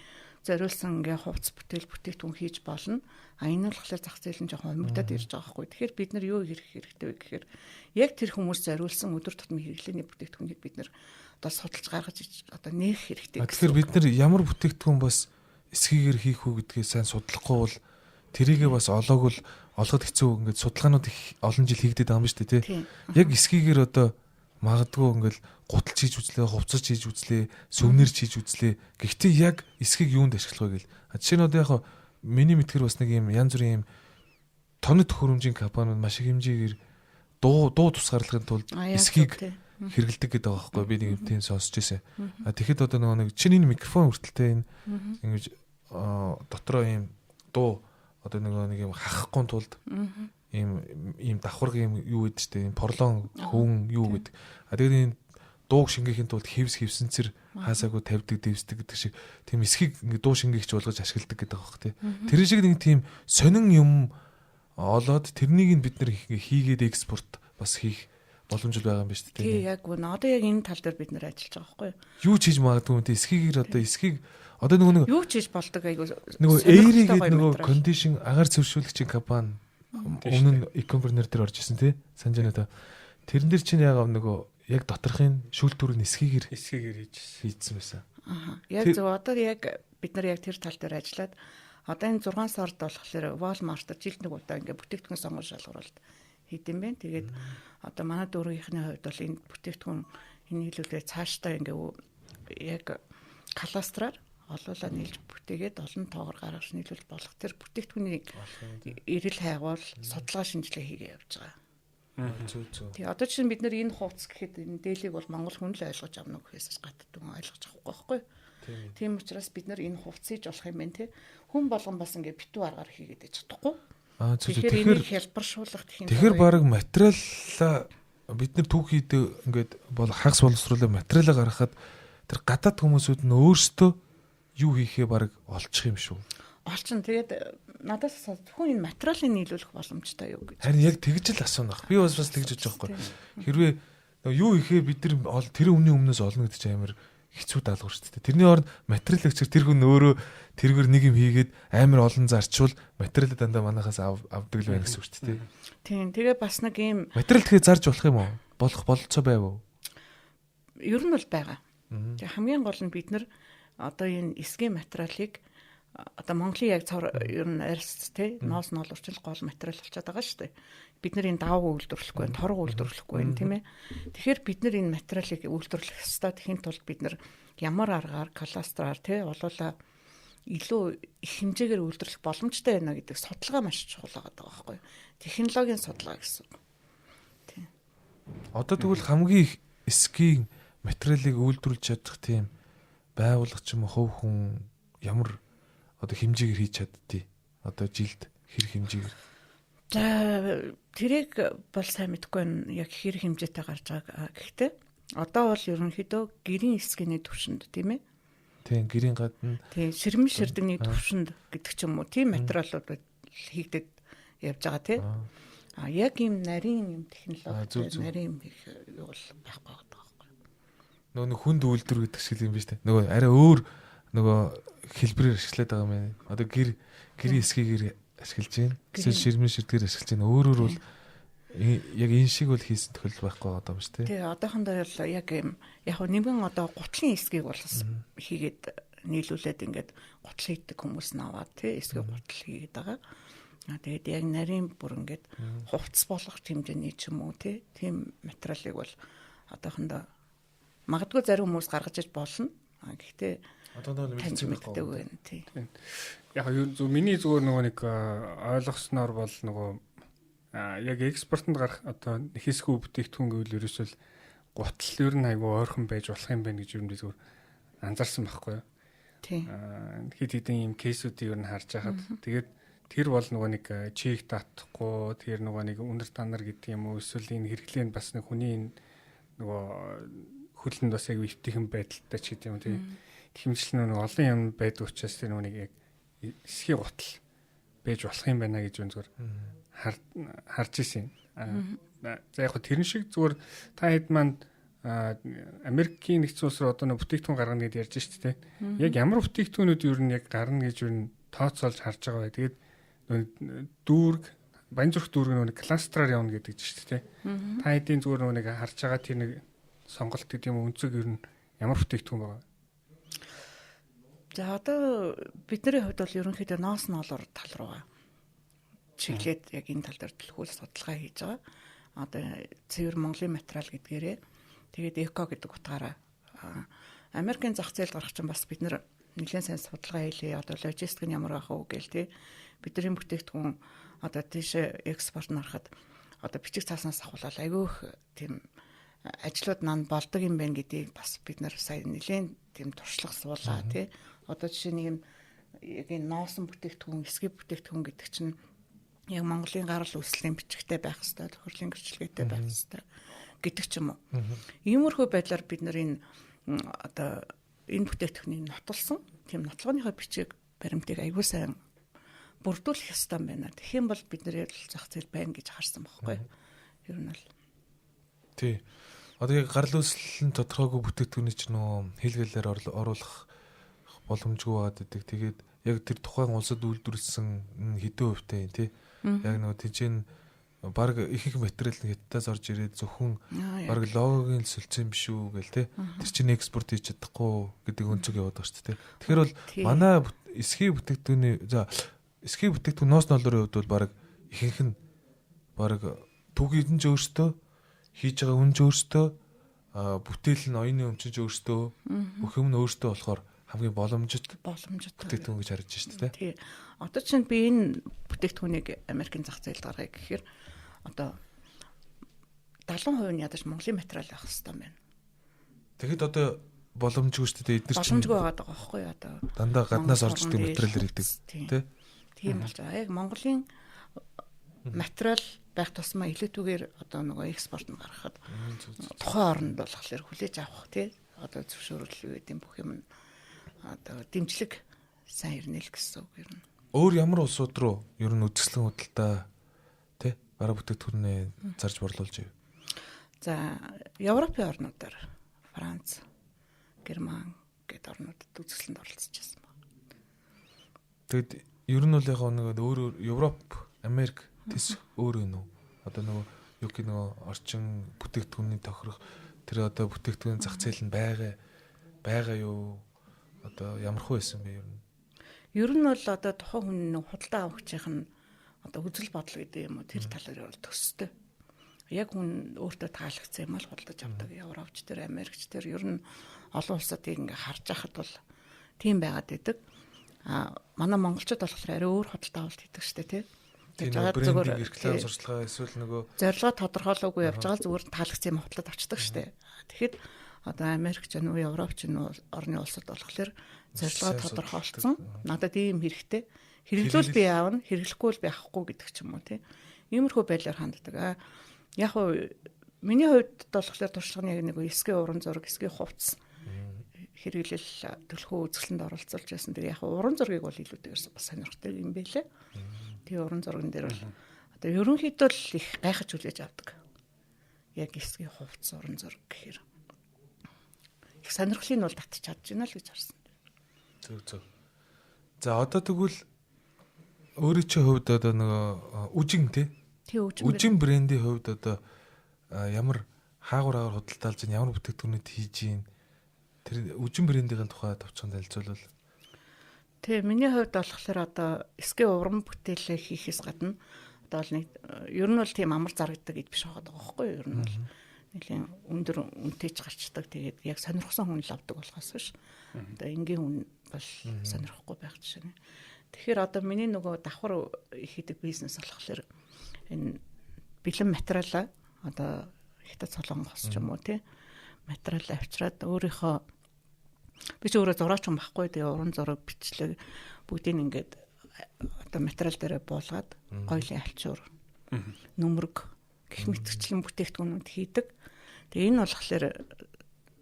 зориулсан ингээ хувцас бүтээл бүтээгдэхүүн хийж болно. А энэ нь болохоор зах зээл нь жоохон хумигдаад ирж байгаа байхгүй. Тэгэхээр бид нар юу хэрэг хэрэгтэй вэ гэхээр яг тэр хүмүүс зориулсан өдөр тутмын хэрэглээний бүтээгдэхүүнийг бид нар одоо судалж гаргаж одоо нээх хэрэгтэй. Тэгэхээр бид нар ямар бүтээгдэхүүн бас эсхийгээр хийх үү гэдгээ сайн судлахгүй бол тэрийгээ бас олоогүй л олоход хэцүү, ингээд судалгаанууд их олон жил хийгдээд байгаа юм шүү дээ, тий. Яг эсхийгээр одоо магадгүй ингээд гуталж хийж үзлээ, хувцас хийж үзлээ, сувенир хийж үзлээ. Гэхдээ яг эсхийг юунд ашиглах вэ гэл. Жишээ нь одоо яг миний мэдхээр бас нэг юм янз бүрийн юм тоног төхөөрөмжийн компаниуд маш их хэмжээгээр дуу тусгаарлахын тулд эсхийг хэрэгэлдэг гэдэг байгаа байхгүй, би нэг юм тийм сонсч ирсэн. А тэгэхэд одоо нөгөө нэг чинь энэ микрофон хүртэлтэй энэ ингэж дотроо ийм дуу одоо нөгөө нэг юм хахахгүй тулд ийм давхарга юм юу гэдэг чтэй, ийм порлон хөвөн юу гэдэг. А тэгээд энэ дууг шингээхийн тулд хевс хевсэнцэр хаасаагүй тавьдаг, дэвсдэг гэдэг шиг тийм эсхийг ингээ дуу шингээгч болгож ашигладаг гэдэг байгаа хөх тий. Тэр шиг нэг тийм сонин юм олоод тэрнийг нь бид нэр хийгээд экспорт бас хийх боломж байгаа юм байна шүү дээ. Тий, яг үнэ. Одоо яг энэ тал дээр бид нэр ажиллаж байгаа байхгүй юу? Юу ч хийж магадгүй юм тий. Эсхийгээр одоо эсхийг одоо нөгөө нэг юу ч хийж болдог, айгу нөгөө Airy гэдэг нөгөө кондишн агаар цэвэршүүлэгчийн компани өмнө нь e-commerce дээр орж исэн тий. Санаж байна та. Тэрэн дээр чинь яг нөгөө яг доторхын шүүлтүүр нь эсхийгээр хийжсэн байсан. Аа. Яг зөв, одоо яг бид нар яг тэр тал дээр ажиллаад одоо энэ 6 сард болохоор Walmart жилд нэг удаа ингээ бүтээгдэхүүн сонгон шалгаруулалт хийдэм байх. Тэгээд одоо манай дүүргийнхний хувьд бол энэ бүтээгдэхүүн энэ нийлүүлээ цаашдаа ингээ яг кластераар олуулаа нийлж бүтээгээд олон тоогоор гаргаж нийлүүл болох тэр бүтээгдэхүүнийг эрэл хайгуул судалгаа шинжилгээ хийгээ явж байгаа. Зөв зөв. Тий, одоо чинь бид нар энэ хувцас гэхэд энэ дээлийг бол монгол хүн л ойлгож авна гэхээс гадна хүн ойлгож авахгүй байхгүй. Тийм учраас бид нар энэ хувцсыг болох юм байна те. Хүн болгон бас ингээ битүү аргаар хийгээд иж чадахгүй. Аа зөв. Тэгэхээр энийг хялбаршуулах технологи. Тэгэхээр баг материалаа бид нар түүхийд ингээд бол хагас боловсруулах материалаа гаргахад тэр гадаад хүмүүсүүд нь өөрсдөө юу хийхээ баг олчих юм шүү. Олчин. Тэгээд надаас зөвхөн энэ материалыг нийлүүлэх боломжтой юу гэж. Харин яг тэгж л асууна. Би бас тэгж бодож байгаа байхгүй. Хэрвээ юу хийхээ бид нар тэр өмнө өмнөөс олно гэдэг чинь амар хэцүү даалгавар шүү дээ. Тэрний оронд материал өгчөр тэр хүн өөрөө тэргэр нэг юм хийгээд амар олон зарчвал материал дандаа манахаас авдаг л байна гэсэн үг шүү дээ. Тийм. Тэгээ бас нэг юм материал тэгэхээр зарж болох юм уу? Болох бололцоо байв уу? Ер нь бол байгаа. Тэгээ хамгийн гол нь бид нар одоо энэ эсгийн материалыг одоо Монголын яг цор ер нь арьс те ноос ноолуурчил гол материал болчиход байгаа шүү дээ. Бид нар энэ давг үйлдвэрлэхгүй байна, торг үйлдвэрлэхгүй байна, тийм ээ. Тэгэхээр бид нар энэ материалыг үйлдвэрлэх ёстой. Тэхийн тулд бид нар ямар аргаар кластераар те олуулаа илүү их хэмжээгээр үйлдвэрлэх боломжтой байна гэдэг судалгаа маш чухал байгаа байхгүй юу? Технологийн судалгаа гэсэн. Тийм. Одоо тэгвэл хамгийн их эсгийн материалыг үйлдвэрлэж чадах тийм байгууллага ч юм уу хувь хүн ямар одоо хэмжээгээр хийж чаддээ? Одоо жилд хэр хэмжээгээр? За тэрийг бол сайн мэдэхгүй байна. Яг хэр хэмжээтэй гарч байгааг. Гэхдээ одоо бол ерөнхийдөө гэрийн эсгэний төвшөнд тийм ээ. Тийм, гэрийн гадна. Тийм, ширмэн ширдэгний төвшөнд гэдэг ч юм уу. Тийм материалууд хийгдэд явж байгаа тийм. А яг ийм нарийн юм технологи, нарийн юм их юу бол байхгүй байгаа байхгүй. Нөгөө нэг хүнд үйлдвэр гэдэг шиг юм биш үү? Нөгөө арай өөр нөгөө хэлбэрээр ашиглаад байгаа юм байна. Одоо гэрийн эсхийгээр ашиглаж байна. Эсвэл ширмэн ширдгээр ашиглаж байна. Өөрөөр бол яг энэ шиг бол хийсэн тохиолдол байхгүй байгаа юм шүү дээ. Тий, одоохондоо бол яг юм яг нэмгэн одоо гутлын эсхийг бол хийгээд нийлүүлээд ингээд гутал хийдэг хүмүүс нь аваад тий эсхийг гутал хийгээд байгаа. Аа тэгээд яг нарийн бүр ингээд хувцас болгох хэмжээний ч юм уу тий тийм материалыг бол одоохондоо магадгүй зарим хүмүүс гаргаж иж болно. Аа гэхдээ одоохондоо мэддэг байхгүй байна тий. Яг юу зөв миний зүгээр нөгөө нэг ойлгосноор бол нөгөө яг экспортод гарах одоо нэхэсгүй бүтээгдэхүүн гэвэл ерөөсөө л гутал ер нь айгүй ойрхон байж болох юм байна гэж ер нь би зүгээр анзаарсан байхгүй юу. Тий. Хэд хэдэн юм кейсүүдийг ер нь харж байхад тэгээд тэр бол нөгөө нэг чек татахгүй тэр нөгөө нэг үнэр танар гэдэг юм уу эсвэл энэ хэрэглээ нь бас нэг хүний энэ нөгөө хөлөнд бас айгүй өвтгөн байдалтай ч гэдэг юм тий. Хэмжил нэг олон юм байдаг учраас тэр нөгөө нэг яг эсхий гутал байж болох юм байна гэж зүгээр харж ирсэн. За яг тэрэн шиг зүгээр та хэд маань Америкийн нэгдсэн улс руу одоо нэг бүтээгдэхүүн гаргана гэдээ ярьж шүү дээ. Яг ямар бүтээгдэхүүнүүд ер нь яг гарна гэж ер нь тооцоолж харж байгаа бай. Тэгээд дүүрэг Баянзүрх дүүрэг нөгөө кластераар явна гэдэг чинь шүү дээ. Та хэдийн зүгээр нөгөө нэг харж байгаа тэр нэг сонголт гэдэг юм өнцөг ер нь ямар бүтээгдэхүүн байгаа? За одоо бидний хувьд бол ерөнхийдөө ноос ноолоор тал руугаа чиглээд яг энэ тал дээр төлхөөл судалгаа хийж байгаа. Одоо цэвэр Монголын материал гэдгээрээ тэгээд эко гэдэг утгаараа Америкийн зах зээлд гарах чинь бас бид нэр нэлээд сайн судалгаа хийлээ. Одоо логистик нь ямар байх вэ гээл тий. Бидний бүтээгдэхүүн одоо тийшээ экспорт нь харахад одоо бичиг цааснаас ахуулаад айгүй их тийм ажлууд нанд болдог юм байна гэдгийг бас бид нар сая нэлээд тийм туршлага суулаа тий. Одоо жишээ нэг юм яг энэ ноосон бүтээгдэхүүн, эсгий бүтээгдэхүүн гэдэг чинь яг Монголын гарал үүслийн бичгтэй байх хэвээр, тохирлын гэрчлэгээтэй байх хэвээр гэдэг ч юм уу. Иймэрхүү байдлаар бид нар энэ одоо энэ бүтээгдэхүүнийг нотолсон тийм нотлогооныхоо бичиг баримтыг аягүй сайн бүрдүүлэх ёстой юм байна. Тэгэх юм бол бид нэр зах зээл байна гэж харсан байхгүй. Ер нь бол. Тий. Одоо яг гарал үүсэл нь тодорхойгүй бүтээгдэхүүний чинь нөгөө хэлгэлээр оруулах боломжгүй байгаад байдаг. Тэгээд яг тэр тухайн улсад үйлдвэрлэсэн хэдэн хувьтай юм тий. Яг нөгөө тийч баг их их материал нь хятадаас орж ирээд зөвхөн баг логогийн солилцсон биш үү гэл тий. Тэр чинь экспорт хийж чадахгүй гэдэг өнцөг яваад байгаа шүү дээ. Тэгэхээр бол манай эсхий бүтээгдэхүүний за эсхий бүтээгдэхүүн ноос нолрын хувьд бол баг ихэнх нь баг түүхийд нь ч өөртөө хийж байгаа хүн ч өөртөө бүтээл нь оюуны өмчөж өөртөө бүх юм нь өөртөө болохоор хамгийн боломжит бүтээгдэхүүн гэж харж шүү дээ. Тий. Одоо чинь би энэ бүтээгдэхүүнийг Америкийн зах зээлд гаргая гэхээр одоо 70% нь ядаж Монголын материал байх хэрэгтэй юм байна. Тэгэхэд одоо боломжгүй шүү дээ. Эдгээр чинь боломжгүй байгаа байхгүй юу одоо. Дандаа гаднаас орж ирдэг материал ирдэг тий. Тийм болж байгаа. Яг Монголын материал байх тусмаа илүүтэйгээр одоо нөгөө экспорт нь гаргахад тухайн оронд болохоор хүлээж авах тий одоо зөвшөөрөл юу гэдэг бүх юм одоо дэмжлэг сайн ирнэ л гэсэн үг ер нь. Өөр ямар улсууд руу ер нь үзэсгэлэн худалдаа тий бараа бүтээгдэхүүнээ зарж борлуулж ив? За Европын орнуудаар Франц, Герман гээд орнуудад үзэсгэлэнд оролцож байсан байна. Тэгэд ер нь бол яг нэг өөр Европ, Америк тэс өөр юм уу? Одоо нөгөө юу гэх нөгөө орчин бүтээгдэхүүний тохирох тэр одоо бүтээгдэхүүний зах зээл нь байгаа юу? Одоо ямар хөө байсан бэ ер нь? Ер нь бол одоо тухайн хүн нэг худалдаа авахчих нь одоо үзэл бодол гэдэг юм уу тэр талаар бол төстэй. Яг хүн өөртөө таалагдсан юм ал худалдаж авдаг. Европч тэр, Америкч тэр ер нь олон улсуудыг ингээ харж байхад бол тийм байгаад байдаг. А манай монголчууд болохоор арай өөр худалдаа авалт хийдэг штэ тий. Тэр зүгээр реклам сурчлагаа эсвэл нөгөө зорилгоо тодорхойлоогүй явж байгаа зүгээр таалагдсан юм худалдаад авчдаг штэ. Тэгэхэд одоо Америк ч нү Европ ч нү орны улсад болохоор зорилгоо тодорхойлцсон. Надад ийм хэрэгтэй. Хэрэглүүл би аавна, хэрэглэхгүй бол би авахгүй гэдэг ч юм уу тий. Иймэрхүү байдлаар ханддаг. А яг уу миний хувьд болохоор туршлагын яг нэг эсгийн уран зураг, эсгийн хувцас хэрэглэл төлхөө үзэсгэлэнд оролцуулж байсан. Тэгээ яг уран зургийг бол илүүтэйгээс бас сонирхдаг юм байлээ. Тэгээ уран зурган дээр бол одоо ерөнхийдөө л их гайхаж хүлээж авдаг. Яг эсгийн хувцас уран зураг гэхээр их сонирхлыг нь бол татчих чадж байна л гэж харсан. Зөв зөв. За одоо тэгвэл өөрийн чинь хувьд одоо нөгөө үжин тий? Тий үжин. Үжин брендийн хувьд одоо ямар хаагур худалдаалж байна, ямар бүтээгдэхүүнүүд хийж байна? Тэр үжин брендийн тухай товчхон танилцуулбал. Тий, миний хувьд болохоор одоо эсгийн уран бүтээлээ хийхээс гадна одоо л нэг ер нь бол тийм амар зарагддаг гэж биш байгаа байхгүй юу? Ер нь бол нэлийн өндөр үнэтэйч гарчдаг. Тэгээд яг сонирхсан хүн л авдаг болохоос биш. Одоо энгийн хүн бол сонирхохгүй байх жишээ нэ. Тэгэхээр одоо миний нөгөө давхар хийдэг бизнес болохоор энэ бэлэн материалаа одоо Хятад Солонгос ч юм уу тий материал авчираад өөрийнхөө би ч өөрөө зураач юм байхгүй. Тэгээ уран зураг бичлэг бүгдийг ингээд одоо материал дээрээ буулгаад гоёлын альчуур нүмерэг гэх мэтчлэн бүтээгдэхүүнүүд хийдэг. Тэгээ энэ болохоор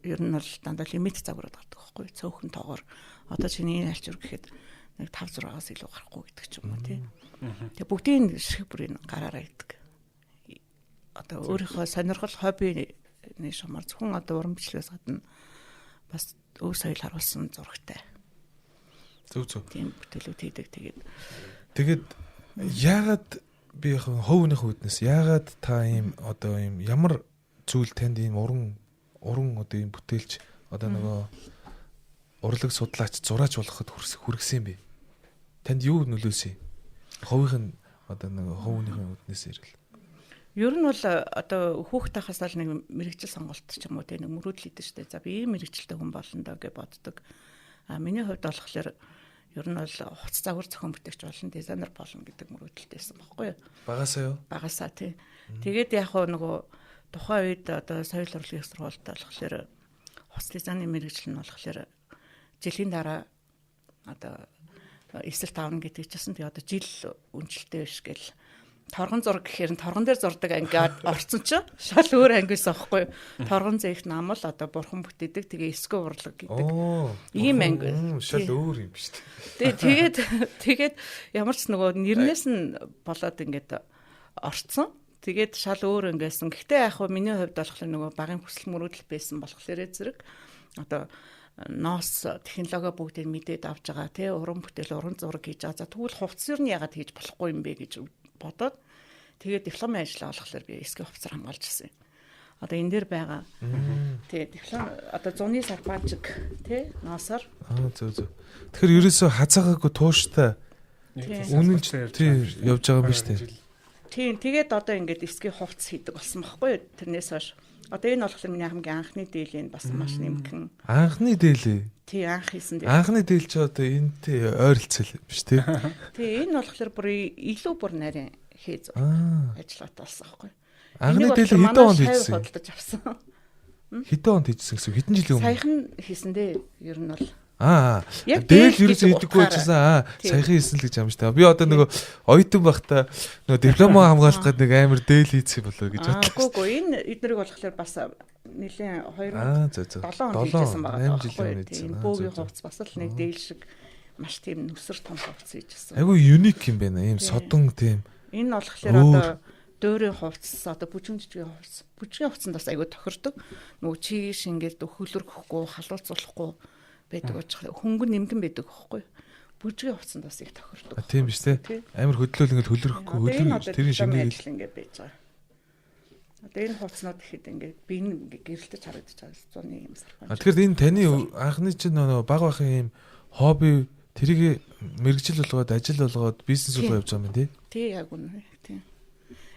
ер нь бол дандаа лимит загварууд гардаг байхгүй цөөхөн тоогоор одоо чиний энэ альчуур гэхэд нэг 5 6-аас илүү гарахгүй гэдэг ч юм уу тий. Тэгээ бүгдийг ширхэг бүрийг гараараа идэг. Одоо өөрийнхөө сонирхол хобби шумаар зөвхөн одоо уран бичлэгээс гадна бас өв соёл харуулсан зурагтай. Зөв зөв. Тийм бүтээлүүд хийдэг. Тэгээд яагаад би яг хувийнхээ үүднээс яагаад та ийм одоо ийм ямар зүйл танд ийм уран одоо ийм бүтээлч одоо нөгөө урлаг судлаач зураач болоход хүргэсэн юм бэ? Танд юу нөлөөсөн? Хувийнх нь одоо нөгөө хувийнхээ үүднээс ирэл. Ер нь бол одоо хүүхд тахаас л нэг мэрэгжил сонголт ч юм уу те нэг мөрөөдөл идэв штэ. За би ийм мэрэгжилтэй хүн болно доо гэж боддог. А миний хувьд болохоор ер нь бол хувцас загвар зохион бүтээгч болно, дизайнер болно гэдэг мөрөөдөлтэй байсан байхгүй юу? Багасаа юу? Багасаа тий. Тэгээд яг хөө нөгөө тухайн үед одоо соёл урлагийн сургуульд болохоор хувцас дизайны мэрэгжил нь болохоор жилийн дараа одоо эсэлт авна гэдэг чийсэн. Тэгээ одоо жил үнэлттэй биш гэл торгон зураг гэхээр торгон дээр зурдаг ангиад орцсон чинь шал өөр анги байсан аахгүй юу. Торгон зээх нам л одоо бурхан бүтээдэг. Тэгээ эсгэ урлаг гэдэг. Ийм анги. Шал өөр юм биш үү. Тэгээд ямар ч нөгөө нэрнээс нь болоод ингээд орцсон. Тэгээд шал өөр ангиасан. Гэхдээ яг хөө миний хувьд болохоор нөгөө багын хүсэл мөрөөдөл байсан болохоор зэрэг одоо ноос технологи бүгдийг мэдээд авч байгаа тий уран бүтээл уран зураг хийж байгаа. За тэгвэл хувцас юу нь яагаад хийж болохгүй юм бэ гэж бодоод тэгээд дипломын ажлаа болохоор би эсгэ хувцаар хамгаалж ирсэн юм. Одоо энэ дээр байгаа. Тий диплом одоо зуны сарпаачиг тий ноосоор. Аа зөв зөв. Тэгэхээр ерөөсөө хазаагаагүй тууштай үнэнч тий явж байгаа юм биш үү? Тийм тэгээд одоо ингээд эсгэ хувцас хийдэг болсон байхгүй юу тэрнээс хойш. Одоо энэ болохоор миний хамгийн анхны дийлэн бас маш нэмгэн. Анхны дийлээ. Тий, анх хийсэн дийл. Анхны дийл чи одоо энэтэй ойролцол биш тий. Тий, энэ болохоор бүр илүү бүр нарийн хийж ажиллагаатай болсон байхгүй. Анхны дийл хэдэн онд хийсэн? Худалдаж авсан. Хэдэн онд хийсэн гэсэн? Хэдэн жилийн өмнө? Саяхан хийсэн дээ. Ер нь бол. Дээл ерөөсөө хийдэггүй байжсэн. Саяхан хийсэн л гэж юм шүү дээ. Би одоо нөгөө оюутан байхдаа нөгөө дипломоо хамгаалах гээд нэг амар дээл хийсэн болоо гэж бодлоо. Үгүй энэ эднэрийг болохоор бас нэлээд 2007 онд хийжсэн байгаа байхгүй. Тийм бөөгийн хувцас бас л нэг дээл шиг маш тийм нүсэр том хувцас хийжсэн. Айгүй юник юм байна. Ийм содон тийм. Энэ болохоор одоо дөөрийн хувцас одоо бүжгэн жижигэн хувцас. Бүжгийн хувцсанд бас айгүй тохирдог. Нөгөө чиг шингээд хөлөрөхгүй, халууцуулахгүй байдаг учраас хөнгөн нэмгэн байдаг байхгүй. Бүжгийн хувцсанд бас их тохирдог. Тийм биш үү? Амар хөдлөөл ингээд хөлөрөхгүй хөлөрөх тэрийн шингээд ингээд байж байгаа. Одоо энэ хувцснууд ихэд ингээд би ингээд гэрэлтэж харагдаж байгаа зуны юм сарпан. Тэгэхээр энэ таны анхны чинь нөгөө баг бахын юм хобби тэрийг мэргэжил болгоод ажил болгоод бизнес болгоод явж байгаа юм тий? Тий яг үнэ. Тий.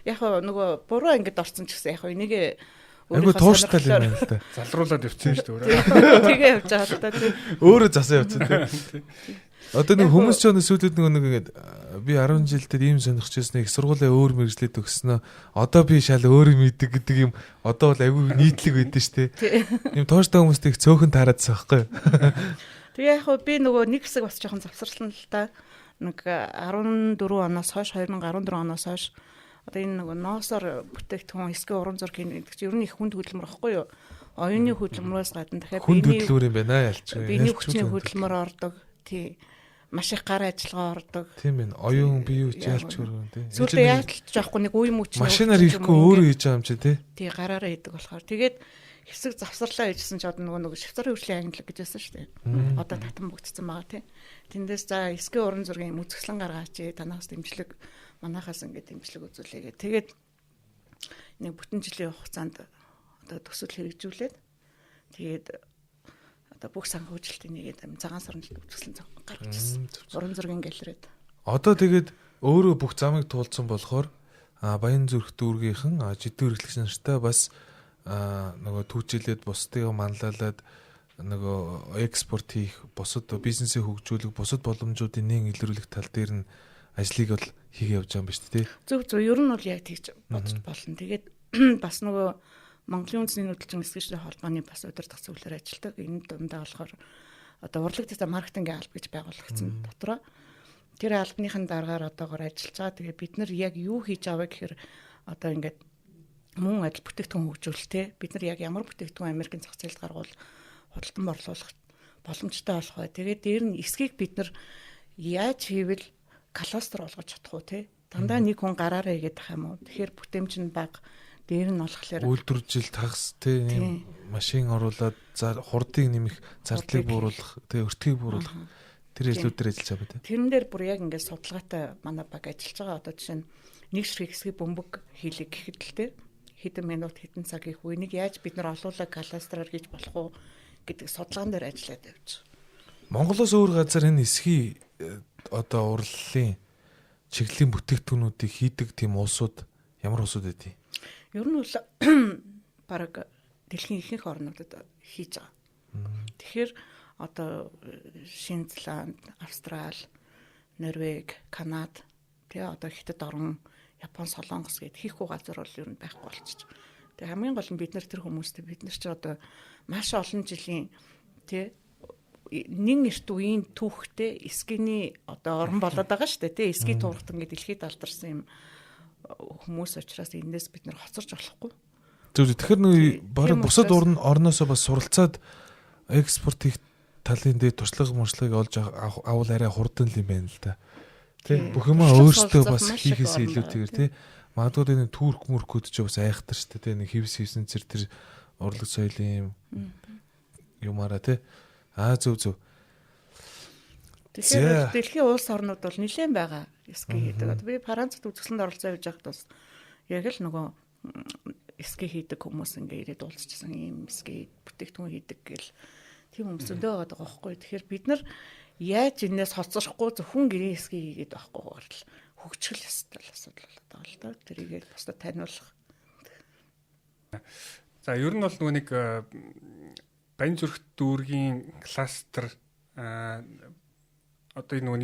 Яг нөгөө буруу ангид орсон ч гэсэн яг энийг Айгу тууштай юм байна л да. Залруулад явчихсан шүү дээ өөрөө. Тэгээ явж байгаа л да тий. Өөрөө засаа явчихсан тий. Одоо нэг хүмүүс ч өнөө сүүлд нэг ингээд би 10 жил дээр ийм сонирхож байсан их сургуулаа өөр мэргэжлээ төгснөө. Одоо би шал өөр юм идэг гэдэг юм одоо бол айгу нийтлэг байдэн шүү дээ. Ийм тууштай хүмүүст их цөөхөн таараадсан байхгүй юу? Тэгээ яг хөө би нөгөө нэг хэсэг бас жоохон завсарлан л та. Нэг 14 оноос хойш 2014 оноос хойш одоо энэ нөгөө ноосоор бүтээгдэхүүн эсгэ уран зураг хийнэ гэдэг чинь ер нь их хүнд хөдөлмөр байхгүй юу? Оюуны хөдөлмөрөөс гадна дахиад биений хөдөлмөр юм байна ялч. Биений хүчний хөдөлмөр ордог. Тий. Маш их гар ажиллагаа ордог. Тийм байна. Оюун бие хүч ялч хөргөн тий. Сүүлдээ яалтч жоохгүй нэг үе мөч машинаар хийхгүй өөрөө хийж байгаа юм чи тий. Тий, гараараа хийдэг болохоор. Тэгээд хэсэг завсарлаа хийжсэн ч одоо нөгөө Швейцарын хөгжлийн агентлаг гэж байсан шүү дээ. Одоо татан бүгдсэн байгаа тий. Тэндээс за эсгэ уран зургийн үзэсгэлэн гаргаач, танаас дэмжлэг манахаас ингээд дэмжлэг үзүүлээ гэх. Тэгээд нэг бүтэн жилийн хугацаанд одоо төсөл хэрэгжүүлээд тэгээд одоо бүх санхүүжилтийг нэгээд цагаан сарнд үзэсгэлэн гаргаж ирсэн. Уран зургийн галерейд. Одоо тэгээд өөрөө бүх замыг туулсан болохоор Баян зүрх дүүргийнхэн жидүү эрхлэгч нартай бас нөгөө түүчилээд бусдыг манлайлаад нөгөө экспорт хийх, бусад бизнесээ хөгжүүлэх, бусад боломжуудын нэн илрүүлэх тал дээр нь ажлыг бол хийгээ явж байгаа юм ба шүү дээ. Зөв зөв, ер нь бол яг тэгж бодож болно. Тэгээд бас нөгөө Монголын үндэсний нүүдэлчин эсгэгчдийн холбооны бас удирдах зөвлөлөөр ажилладаг. Энэ дундаа болохоор одоо урлаг дизайн маркетингийн алба гэж байгуулагдсан дотроо. Тэр албаныхын дараагаар одоогор ажиллаж байгаа. Тэгээд бид нар яг юу хийж аваа гэхээр одоо ингээд мөн адил бүтээгдэхүүн хөгжүүлэлтэй. Бид нар яг ямар бүтээгдэхүүн Америкийн зах зээлд гаргуул худалдан борлуулах боломжтой болох вэ? Тэгээд дээр нь эсгийг бид нар яаж хийвэл кластер болгож чадах уу те? Дандаа нэг хүн гараараа хийгээд тах юм уу? Тэгэхээр бүтээмж нь бага. Дээр нь болохоор үйлдвэржил тагс тий машин оруулаад хурдыг нэмэх, зардлыг бууруулах, тий өртгийг бууруулах тэр ажлууд дээр ажиллаж байгаа тий. Тэрэн дээр бүр яг ингээд судалгаатай манай баг ажиллаж байгаа. Одоо жишээ нь нэг ширхэг хэсгийг бөмбөг хийлэг гэхэд л тий хэдэн минут хэдэн цаг их үү энийг яаж бид нар олуулаа кластераар хийж болох уу гэдэг судалгаан дээр ажиллаад явж байгаа. Монголоос өөр газар энэ эсхий одоо урлалын чиглэлийн бүтээгдэхүүнүүдийг хийдэг тийм улсууд ямар улсууд байдгийг? Ер нь бол бараг дэлхийн ихэнх орнуудад хийж байгаа. Тэгэхээр одоо Шинэ Зеланд, Австрал, Норвег, Канада, тэгээ одоо Хятад орн, Япон, Солонгос гэд хийхгүй газар бол ер нь байхгүй болчих. Тэгээ хамгийн гол нь бид нар тэр хүмүүстэй бид нар чи одоо маш олон жилийн тий нэн эрт үеийн түүхтэй эскиний одоо орон болоод байгаа шүү дээ тий эски туурахтан гэдэг дэлхийд алдарсан юм хүмүүс учраас энэс бид нар хоцорч болохгүй. Зөв зөв. Тэгэхээр нэг бараг бусад орноосоо бас суралцаад экспорт хийх талын дээр туршлага муршлагыг олж авал арай хурдан л юм байна л да. Тэ бүх юмаа өөртөө бас хийхээс илүүтэйгээр тий. Магадгүй энэ турк мөркүүд ч бас айхтар шүү дээ тий. Нэг хевс хевсэн цэр тэр урлаг соёлын юм юмараа тий. Аа зөв зөв. Тэгэхээр дэлхийн улс орнууд бол нэлээд байгаа эски хийдэг. Би Францад үзэсгэлэнд оролцоо явж байхад бас яг л нөгөө эски хийдэг хүмүүс ингээ ирээд уулзчихсан ийм эски бүтээгдэхүүн хийдэг гэл тийм хүмүүс зөндөө байгаа байхгүй. Тэгэхээр бид нар яаж энэс хоцрохгүй зөвхөн гэрийн эски хийгээд байхгүйгээр л хөгжих ёстой асуудал болоод байгаа л да. Тэрийг бусдад таниулах. За ер нь бол нөгөө нэг Баян зүрх дүүргийн кластер одоо энэ нөгөө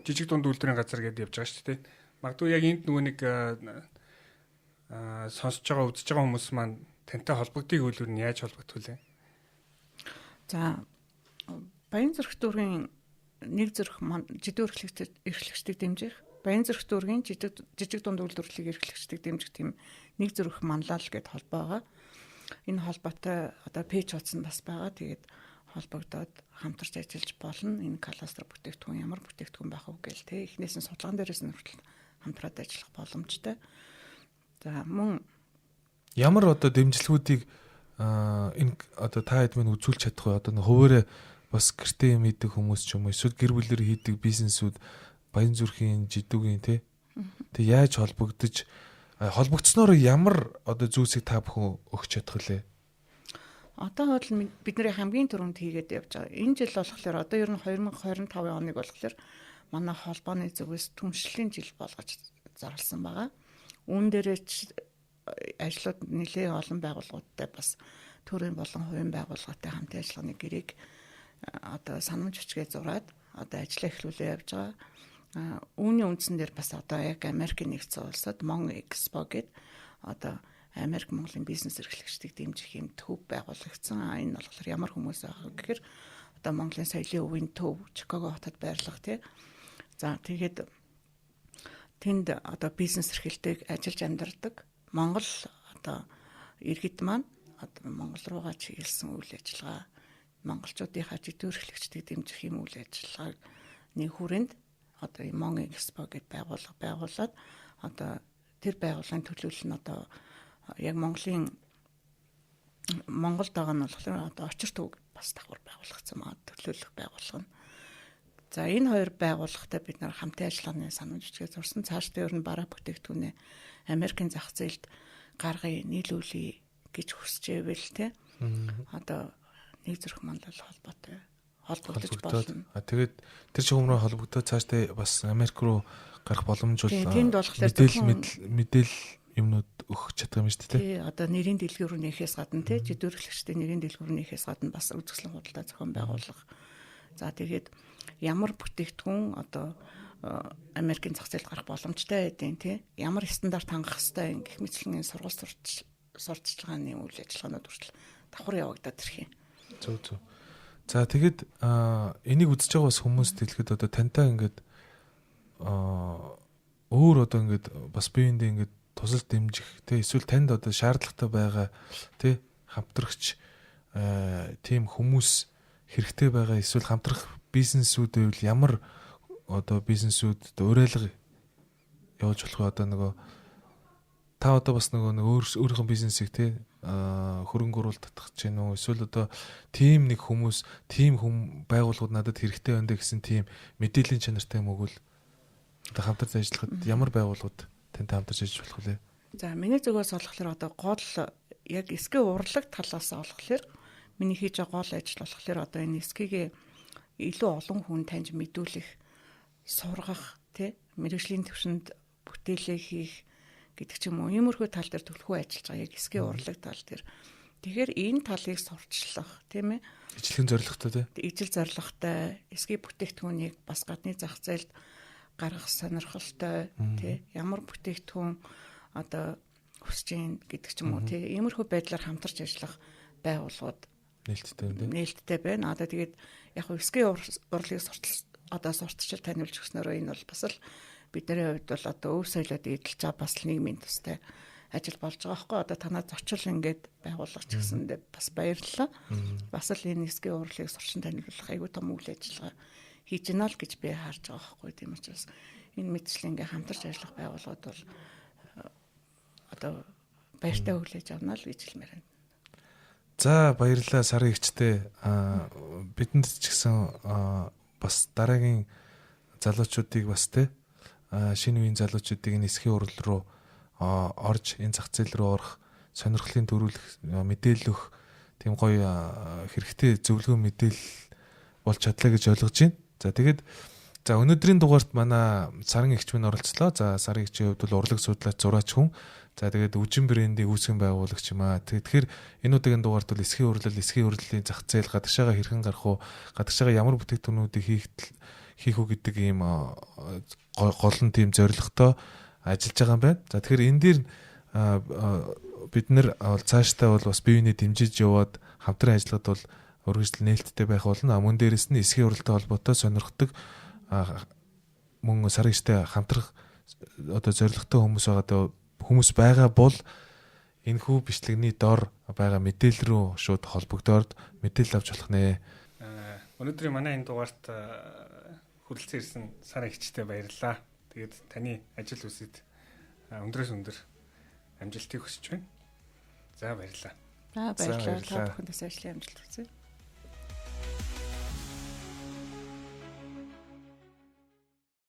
жижиг дунд үйлдвэрийн газар гэдээ явж байгаа шүү дээ. Магадгүй яг энд нөгөө нэг сонсож байгаа үзэж байгаа хүмүүс маань тантай холбогдгийг хөлөөр нь яаж холбогдох вэ? За Баян зүрх дүүргийн нэг зүрх жидүү эрхлэгчдийг дэмжих, Баян зүрх дүүргийн жижиг дунд үйлдвэрлэлийг эрхлэгчдийг дэмжих тийм нэг зүрх манлал гэдээ холбоо байгаа. Энэ холбоотой одоо пэйж хуудас нь бас байгаа. Тэгээд холбогдоод хамтарч ажиллаж болно. Энэ кластер бүтээгдэхүүн ямар бүтээгдэхүүн байх вэ гээл те эхнээс нь судалгаан дээрээс нь хүртэл хамтраад ажиллах боломжтой. За мөн ямар одоо дэмжлэгүүдийг энэ одоо та хэд минь үзүүлж чадах вэ? Одоо нэг хуваараа бас гэртээ юм хийдэг хүмүүс ч юм уу эсвэл гэр бүлээр хийдэг бизнесүүд Баян зүрхийн жидүүгийн те тэг яаж холбогдож холбогдсноор ямар одоо зүйлсийг та бүхэн өгч чадах вүлээ? Одоо бол бидний хамгийн түрүүнд хийгээд явж байгаа. Энэ жил болохоор одоо ер нь 2025 оныг болохоор манай холбооны зүгээс түншлэлийн жил болгож зарласан байгаа. Үүн дээрээ ч ажлууд нэлээд олон байгууллагуудтай бас төрийн болон хувийн байгууллагатай хамтын ажиллагааны гэрээг одоо санамж бичгээ зураад одоо ажиллаа эхлүүлээ явж байгаа. Үүний үндсэн дээр бас одоо яг Америкийн нэгдсэн улсад Mon Expo гээд одоо Америк Монголын бизнес эрхлэгчдийг дэмжих юм төв байгуулагдсан. Энэ болохоор ямар хүмүүс байгаа гэхээр одоо Монголын соёлын өвийн төв Чикаго хотод байрлах тий. За тэгээд тэнд одоо бизнес эрхэлдэг, ажиллаж амьдардаг Монгол одоо иргэд маань одоо Монгол руугаа чиглэсэн үйл ажиллагаа, монголчуудынхаа жидүү эрхлэгчдийг дэмжих юм үйл ажиллагааг нэг хүрээнд одоо Mon Expo гэдээ байгууллага байгуулад одоо тэр байгууллагын төлөөлөл нь одоо яг Монголын Монголд байгаа нь болохоор одоо очир төв бас давхар байгуулагдсан байгаа төлөөлөх байгууллага нь. За энэ хоёр байгууллагатай бид нар хамтын ажиллагааны санамж бичгээ зурсан. Цаашдаа ер нь бараа бүтээгдэхүүнээ Америкийн зах зээлд гаргая, нийлүүлье гэж хүсчээвэл те одоо нэг зүрх манлал холбоотой холбогдож болно. Тэгээд тэр чиглэл рүү холбогдоод цаашдаа бас Америк руу гарах боломж бол тэнд болохоор мэдээлэл юмнууд өгөх чадах юм шүү дээ. Тий, одоо нэрийн дэлгүүр нээхээс гадна тий жидүүрхлэгчдийн нэрийн дэлгүүр нээхээс гадна бас үзэсгэлэн худалдаа зохион байгуулах. За тэгээд ямар бүтээгдэхүүн одоо Америкийн зах зээлд гарах боломжтой байдیں۔ Тий. Ямар стандарт хангах хэвтэй гэх мэтлэн сургууль сурталчилгааны үйл ажиллагаанууд хүртэл давхар явагдаад ирэх юм. Зөв зөв. За тэгэд энийг үзэж байгаа бас хүмүүст хэлэхэд одоо тантай ингээд өөр одоо ингээд бас биеиндээ ингээд тусал дэмжих тий эсвэл танд одоо шаардлагатай байгаа тий хамтрагч тийм хүмүүс хэрэгтэй байгаа эсвэл хамтрах бизнесүүд байвал ямар одоо бизнесүүд уриалга явуулж болох вэ? Одоо нөгөө Та одоо бас нөгөө өөрийнхөө бизнесийг те хөрөнгө оруулалт татах гэж байна уу? Эсвэл одоо тийм нэг хүмүүс, тийм хүм байгууллагууд надад хэрэгтэй байна гэсэн тийм мэдээллийн чанартай юм өгвөл одоо хамтарч ажиллахад ямар байгууллагууд тантай хамтарч ажиллаж болох вэ? За, миний зүгээс болохоор одоо гол яг эсгийн урлаг талаас болохоор миний хийж байгаа гол ажил болохоор одоо энэ эсгийг илүү олон хүн таньж мэдүүлэх, сургах, тий, мэргэжлийн төвшөнд бүтээлээ хийх гэдэг ч юм уу. Иймэрхүү тал дээр төлхөө ажиллаж байгаа, яг эсгийн урлаг тал дээр. Тэгэхээр энэ талыг сурталчлах, тийм ээ. Ижлэхэн зорилготой, тий. Ижил зорилготой, эсгийн бүтээгдэхүүнийг бас гадны зах зээлд гаргах сонирхолтой, тий. Ямар бүтээгдэхүүн одоо хүсэж гин гэдэг ч юм уу, тий. Иймэрхүү байдлаар хамтарч ажиллах байгууллагууд нээлттэй байна, тий. Нээлттэй байна. Одоо тэгээд яг хөө эсгийн урлагийг суртал одоо сурталчил таниулж өгснөөрөө энэ бол бас л бидний хувьд бол одоо өв соёлоод эдэлж байгаа бас л нийгмийн тустай ажил болж байгаа байхгүй. Одоо танаа зочил ингээд байгууллага ч гэсэндээ бас баярлалаа. Бас л энэ эсгийн урлагийг сурчин таниулах айгүй том үйл ажиллагаа хийж гинэ л гэж би харж байгаа байхгүй. Тийм учраас энэ мэтчлэн ингээ хамтарч ажиллах байгууллагууд бол одоо баяртай хүлээж авна л гэж хэлмээр байна. За, баярлалаа, Сарын эгчтэй. Бидэнд ч гэсэн бас дараагийн залуучуудыг бас те шинэ үеийн залуучуудыг энэ эсхийн урал руу орж, энэ зах зээл рүү орох сонирхлын төрүүлэх, мэдээлэл өгөх тийм гоё хэрэгтэй зөвлөгөө, мэдээлэл болж чадлаа гэж ойлгож байна. За, тэгээд за, өнөөдрийн дугаарт манай Сарын эгч минь оролцлоо. За, Сарын эгчийн хувьд бол урлаг судлаач, зураач хүн. За, тэгээд Үжин брендийг үүсгэн байгуулагч юм аа. Тэгэхээр энэ удаагийн дугаарт бол эсхийн урлал, эсхийн урлалын зах зээл, гадагшаага хэрхэн гарах уу, гадагшаага ямар бүтээгдэхүүнүүдийг хийх үү гэдэг ийм гол нь тийм зорилготой ажиллаж байгаа юм байна. За, тэгэхээр энэ дээр бид нэр бол цаашдаа бол бас бие биенээ дэмжиж яваад хамтран ажиллахад бол үргэлжлэл нээлттэй байх болно. Мөн дээрэс нь эсхийн уралтай холбоотой сонирхдаг, мөн Сарын эгчтэй хамтрах одоо зорилготой хүмүүс байгаа хүмүүс байгаа бол энэхүү бичлэгний дор байгаа мэдээлэл рүү шууд холбогдоод мэдээлэл авч болох нэ. Өнөөдрийн манай энэ дугаарт хүрэлцэн ирсэн Сарын эгчтэй баярлалаа. Тэгээд таны ажил үйлсэд өндрөөс өндөр амжилтыг хүсэж байна. За, баярлалаа. За, баярлалаа. Та бүхэндээ ажлын амжилт хүсье.